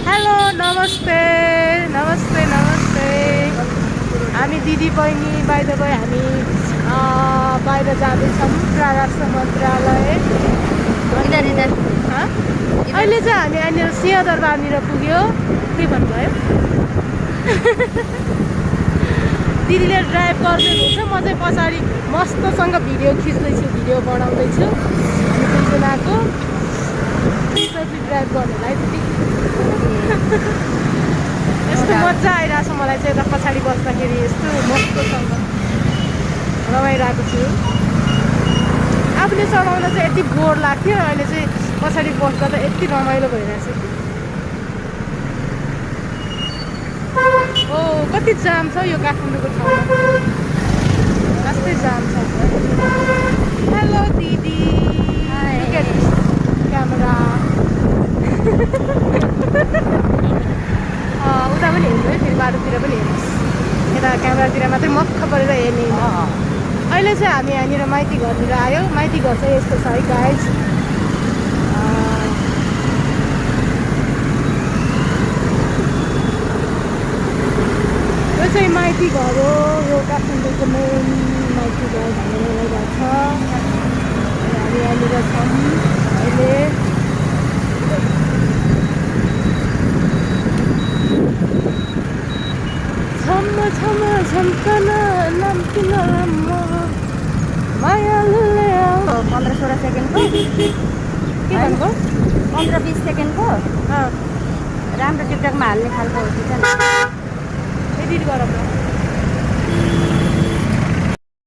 hello नमस्ते नमस्ते नमस्ते हामी दिदी बहिनी बाइ द वे हामी बाहिर जाँदैछौँ परराष्ट्र मन्त्रालय अहिले चाहिँ हामी यहाँनिर सिंहदरबारनिर पुग्यो के भन्नुभयो दिदीले ड्राइभ गर्दै हुनुहुन्छ म चाहिँ पछाडि मस्तसँग भिडियो खिच्दैछु भिडियो बनाउँदैछु हामी दुईजनाको सेफली ड्राइभ गर्नेलाई यस्तो मजा आइरहेछ मलाई चाहिँ यता पछाडि बस्दाखेरि यस्तो मस्तसँग रमाइरहेको छु आफूले चलाउन चाहिँ यति बोर लाग्थ्यो अहिले चाहिँ पछाडि बस्दा त यति रमाइलो भइरहेछ ओ कति जाम छ यो काठमाडौँको ठाउँमा कस्तै जाम छ हेलो दिदी क्यामेरा उता पनि हेर्नु है फेरि बाटोतिर पनि हेर्नुहोस् यता क्यामेरातिर मात्रै मक्ख परेर हेर्ने अहिले चाहिँ हामी यहाँनिर माइती घरतिर आयो माइती घर चाहिँ यस्तो छ है गाइज यो चाहिँ माइती घर हो यो काठमाडौँको मेन माइती घर भनेर घर छ हामी यहाँनिर छौँ अहिले छम झम्कन नाम किन मायालुले 15-16 सेकेन्डको के भन्नुभयो 15-20 सेकेन्डको राम्रो टिकटकमा हाल्ने खालको हो कि एडिट गरौँ न